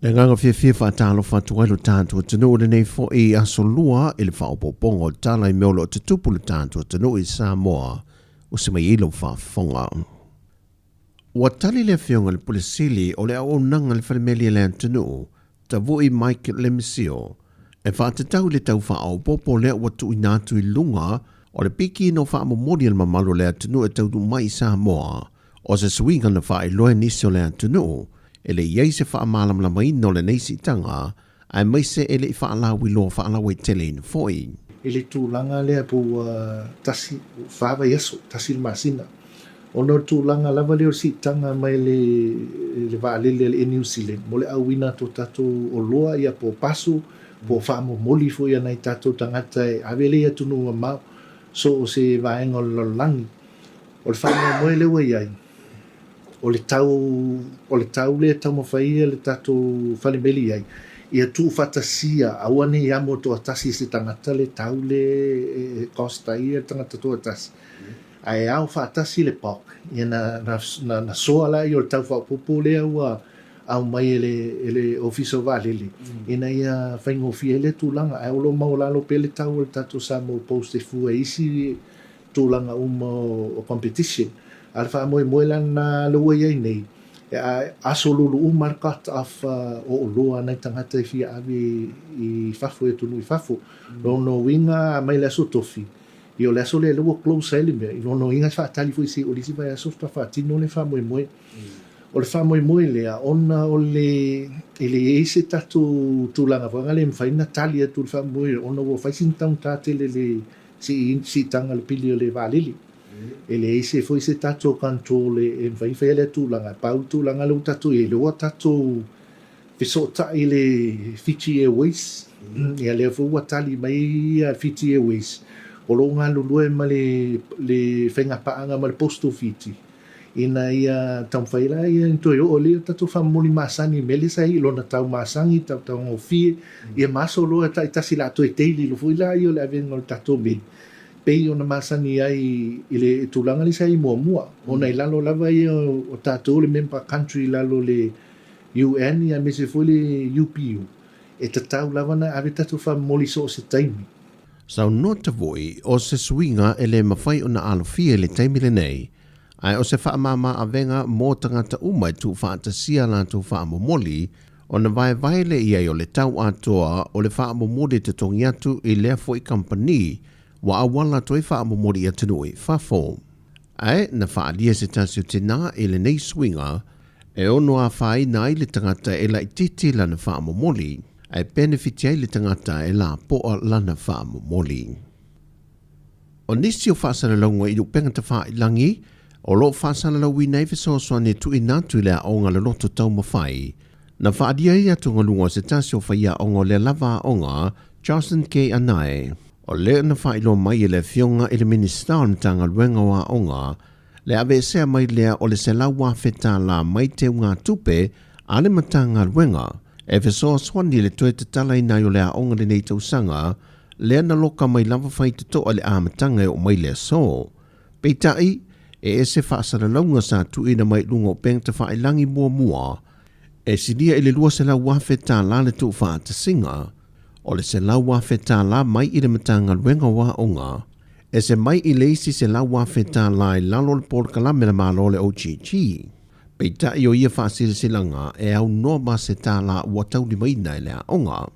Le agaga fiafia faatalofa atu ai lo tatou atunuu i lenei foi aso lua i le faaopoopoga o tala i mea o lo o tutupu i lo tatou atunuu i Samoa ua se mai ai lau faafofoga. Ua tali le Afioga i le Pule Sili o le Auaunaga i le Falemeli a le Atunuu, Tavui Mike Lemesio, e faatatau i le tau faaopoopo lea ua tuuina atu i luga o le piki no faamomoli a le mamalu o le atunuu e taunuu mai i Samoa. O se suiga na faailoa e nisi o le atunuu, e le i ai se faamalamalamaina o lenei siitaga, aemaise e le i faalauiloa faalauaiteleina foi. I le tulaga lea po ua tasi, fa vaiaso, tasi le masina. Ona o le tulaga lava lea o le siitaga mai le le vaalele a le Air New Zealand mo le auina atu o tatou oloa ia po o parcel po o faamomoli foi a nai tatou tagata e ave lea i atunuu mamao so o se vaega o le lalolagi. O le faamoemoe lea ua i ai, o le tau o le tau lea e taumafai ai le tatou falemeli i ai, ia tuufaatasia, aua ne i amo toatasi e se tagata le tau lea e cost ai le tagata toatasi, ae ao faatasi le POC, ia na, na, na, na soa lea o le tau faaopoopo lea ua aumai e le, e le Ofisa o Vaalele, ina ia faigofie ai lea tulaga, ae o lo o maualalo pea le tau o le tatou Samoa Post e fua i isi tulaga uma o competition. A o le faamoemoe la lena lea ua i ai nei, e aso lulu uma le cut off o oloa a nai tagata e fia ave i fafo, i atunuu i fafo. Lona uiga a mai le aso tofi, ia o le aso lea lea ua close ai le mea, i lona uiga e faatali foi se i o le isi vaiaso faatoa faatino le faamoemoe. O le faamoemoe lea, ona o le, e leai se tatou tulaga foi lea e mafai ona tali atu i le faamoemoe ona ua fai sina taugata tele le siitaga o le pili o le vaalele. E leai se foi se tatou control e mafai ona faia lea tulaga. Pau le tulaga lea ua tatou i ai, lea ua tatou fesootai i le Fiji Airways, ia lea foi ua tali mai le Fiji Airways, o lo o galulue ma le le faigapaaga ma le Postal Fiji ina ia taumafai la ia ona toe oo lea o tatou faamomoli masani i mea lea sa i ai i lona tau masani, tau taugofie, ia ma aso loa taitasi o le a toe daily loa foi la ia o le avega o le tatou meli pei ona masani ai i le tulaga lea sa i ai muamua, ona i lalo lava ia o tatou le member country i lalo o le UN ia aemaise foi le UPU, e tatau lava ona ave tatou faamomoli so o se taimi. Saunoa Tavui, o se suiga e le mafai ona alofia i le taimi lenei, ae o se faamama avega mo tagata uma e tuufaatasia latou faamomoli, ona vaevae lea i ai o le tau atoa o le faamomoli e totogi atu i lea foi kamupani ua auala atu ai faamomoli i atunuu i fafo. Ae na faaalia se tasi o tina i lenei suiga e ono afaina ai le tagata e laitiiti lana faamomoli, ae penefiti ai le tagata e lapoa lana faamomoli. O nisi o faasalalauga i upega tafailangi o lo o faasalalauina ai fesoasoani e tuuina atu i le aoga loloto taumafai, na faaalia ai atugaluga o se tasi o faiaoga o lea lava aoga, Jocelyn K. Anae. O lea na faailoa mai e le Afioga i le Minisita o le Matagaluega o Aoga le aveesea mai lea o le $100,000 mai teugatupe a le Matagaluega e fesoasoani i le toe tatalaina ai o le aoga lenei tausaga, lea na loka mai lava faitotoa i le amataga e oo mai le aso. Peitai, e ese faasalalauga sa tuuina mai i luga o upega tafailagi muamua, e silia i le $200,000 le tuufaatasiga o le $100,000 mai i le Matagaluega o Aoga, ese mai i le isi $100,000 i lalo o le polokalame a le Malo le OGG. Peitai o ia faasilasilaga e aunoa ma se tala ua taulimaina e le aoga.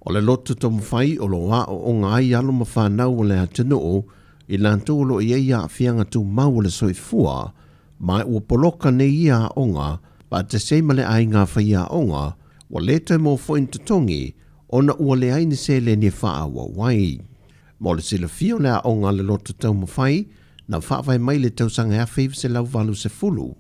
O le loto taumafai o lo o aooga ai alo ma fanau o le atunuu i latou o lo o i ai aafiaga tumau o le soifua, ma ua poloka nei ia aoga faatasi ai ma le aiga faiaoga ua le toe maua foi ni totogi ona ua leai ni seleni e faaauau ai. Mo le silafia o le aoga a le loto taumafai na faavae mai i le tausaga 1980,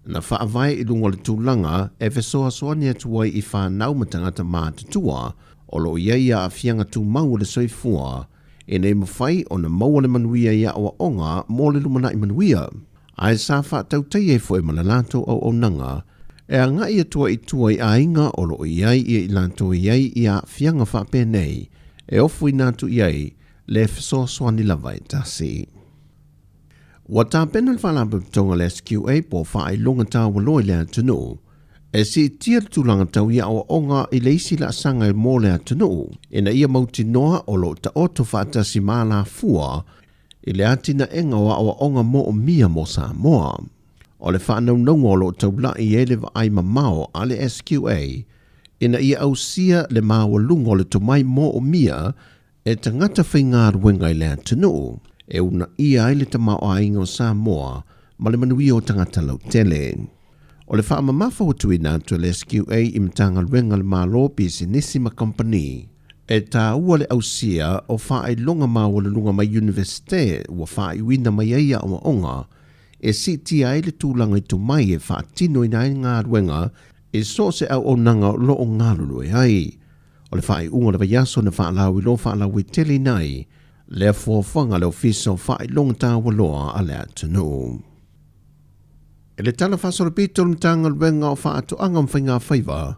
na faavae i luga o le tulaga e fesoasoani atu ai i fanau ma tagata matutua o lo o i ai aafiaga tumau o le soifua ina ia mafai ona maua le manuia i aoaoga mo le lumanai manuia, ae sa faatautaia ai foi ma le latou auaunaga e agai atu ai i tua i aiga o lo o i ai i latou e i ai i aafiaga faapenei e ofoina atu i ai le fesoasoani lava e tasi. Ua tapena le Faalapotopotoga a le SQA po o Faailoga Taualoa i le atunuu E siitia le tulaga tau i aoaoga i le isi laasaga mo le atunuu, ina ia mautinoa o lo o taoto faatasi ma alafua i le atinaega o aoaoga moomia mo Samoa. O le faanaunauga o lo o taulai ai le vaai mamao a le SQA ina ia ausia le maualuga o le tomai moomia e tagata faigaluega i le atunuu e uunaia ai le tamaoaiga o Samoa ma le manuia o tagata lautele. O le faamamafa ua tuuina atu e le SQA i Matagaluega a le Malo, pisinisi ma kamupani, e taua le ausia o faailoga maualuluga mai Iunivesite ua faaiuina mai ai aoaoga e siitia ai le tulaga i tomai e faatinoina ai galuega i so o se auaunaga o lo o galulue ai. O le faaiuga o le vaiaso na faalauiloa faalauaiteleina ai lea fuafuaga a le Ofisa o Faailoga Taualoa a le atunuu. I le Tala Faasolopito o le Matagaluega o Faatoaga ma Faigafaiva,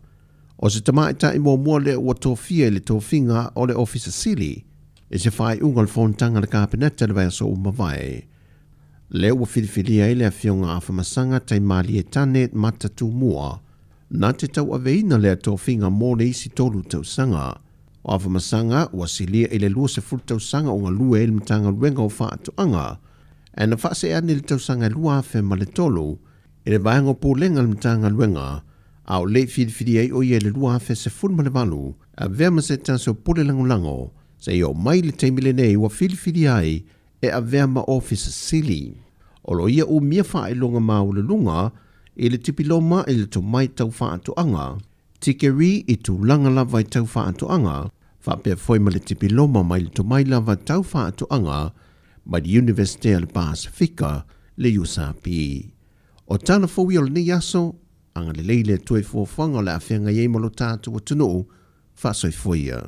o se tamaitai muamua lea ua tofia i le tofiga o le Ofisa Sili i se faaiuga o le fonotaga a le Kapeneta i le vaiaso ua mavae. Lea ua filifilia ai le Afioga Afamasaga Taimalie Tane Matatumua na te tauaveina lea tofiga mo le isi 3 tausaga. O Afamasaga ua silia i le 20 tausaga o galue ai le Matagaluega o Faatoaga, ae na faasee ane i le tausaga e 2003 i le vaega o Pulega a le Matagaluega, a o le i filifilia ai o ia i le 2018, avea ma se tasi o pule lagolago, seia oo mai le taimi lenei ua filifilia ai e avea ma Ofisa Sili. O lo ia umia faailoga maualuluga i le tipiloma i le tomai tau faatoaga, tikeri i tulaga lava i tau faatoaga, faapea foi ma le tipiloma mai le tomai lava tau faatoaga mai le Iunivesite a le Pasefika, le USP. O tala fou ia o lenei aso, agalelei le Atua i fuafuaga o le a feagai ai ma lo tatou atunuu, faasoifua ia.